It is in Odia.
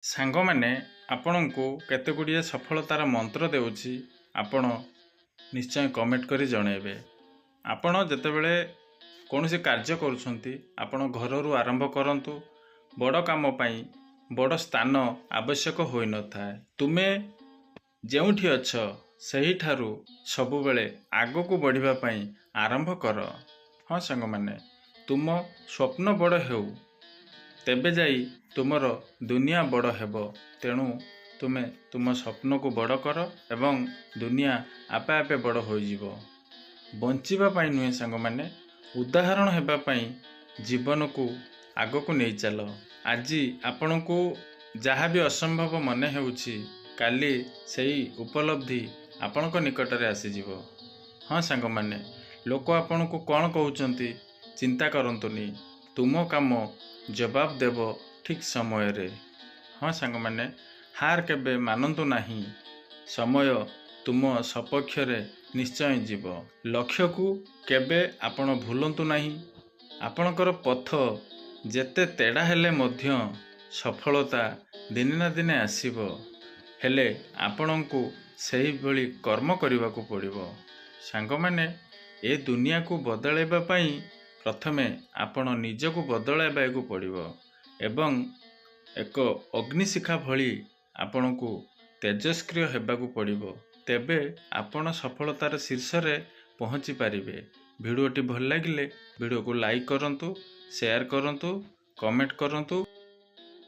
ସାଙ୍ଗମାନେ, ଆପଣଙ୍କୁ କେତେ ଗୁଡ଼ିଏ ସଫଳତାର ମନ୍ତ୍ର ଦେଉଛି, ଆପଣ ନିଶ୍ଚୟ କମେଣ୍ଟ କରି ଜଣାଇବେ। ଆପଣ ଯେତେବେଳେ କୌଣସି କାର୍ଯ୍ୟ କରୁଛନ୍ତି, ଆପଣ ଘରରୁ ଆରମ୍ଭ କରନ୍ତୁ। ବଡ଼ କାମ ପାଇଁ ବଡ଼ ସ୍ଥାନ ଆବଶ୍ୟକ ହୋଇନଥାଏ। ତୁମେ ଯେଉଁଠି ଅଛ, ସେହିଠାରୁ ସବୁବେଳେ ଆଗକୁ ବଢ଼ିବା ପାଇଁ ଆରମ୍ଭ କର। ହଁ ସାଙ୍ଗମାନେ, ତୁମ ସ୍ୱପ୍ନ ବଡ଼ ହେଉ, ତେବେ ଯାଇ ତୁମର ଦୁନିଆ ବଡ଼ ହେବ। ତେଣୁ ତୁମେ ତୁମ ସ୍ୱପ୍ନକୁ ବଡ଼ କର ଏବଂ ଦୁନିଆ ଆପେ ଆପେ ବଡ଼ ହୋଇଯିବ। ବଞ୍ଚିବା ପାଇଁ ନୁହେଁ ସାଙ୍ଗମାନେ, ଉଦାହରଣ ହେବା ପାଇଁ ଜୀବନକୁ ଆଗକୁ ନେଇ ଚାଲ। ଆଜି ଆପଣଙ୍କୁ ଯାହା ବି ଅସମ୍ଭବ ମନେ ହେଉଛି, କାଲି ସେଇ ଉପଲବ୍ଧି ଆପଣଙ୍କ ନିକଟରେ ଆସିଯିବ। ହଁ ସାଙ୍ଗମାନେ, ଲୋକ ଆପଣଙ୍କୁ କ'ଣ କହୁଛନ୍ତି ଚିନ୍ତା କରନ୍ତୁନି, ତୁମ କାମ ଜବାବ ଦେବ ଠିକ୍ ସମୟରେ। ହଁ ସାଙ୍ଗମାନେ, ହାର କେବେ ମାନନ୍ତୁ ନାହିଁ, ସମୟ ତୁମ ସପକ୍ଷରେ ନିଶ୍ଚୟ ଯିବ। ଲକ୍ଷ୍ୟକୁ କେବେ ଆପଣ ଭୁଲନ୍ତୁ ନାହିଁ। ଆପଣଙ୍କର ପଥ ଯେତେ ତେଢ଼ା ହେଲେ ମଧ୍ୟ ସଫଳତା ଦିନେ ନା ଦିନେ ଆସିବ, ହେଲେ ଆପଣଙ୍କୁ ସେହିଭଳି କର୍ମ କରିବାକୁ ପଡ଼ିବ। ସାଙ୍ଗମାନେ, ଏ ଦୁନିଆକୁ ବଦଳାଇବା ପାଇଁ ପ୍ରଥମେ ଆପଣ ନିଜକୁ ବଦଳାଇବାକୁ ପଡ଼ିବ ଏବଂ ଏକ ଅଗ୍ନିଶିଖା ଭଳି ଆପଣଙ୍କୁ ତେଜସ୍କ୍ରିୟ ହେବାକୁ ପଡ଼ିବ, ତେବେ ଆପଣ ସଫଳତାର ଶୀର୍ଷରେ ପହଞ୍ଚି ପାରିବେ। ଭିଡ଼ିଓଟି ଭଲ ଲାଗିଲେ ଭିଡ଼ିଓକୁ ଲାଇକ୍ କରନ୍ତୁ, ସେୟାର କରନ୍ତୁ, କମେଣ୍ଟ କରନ୍ତୁ।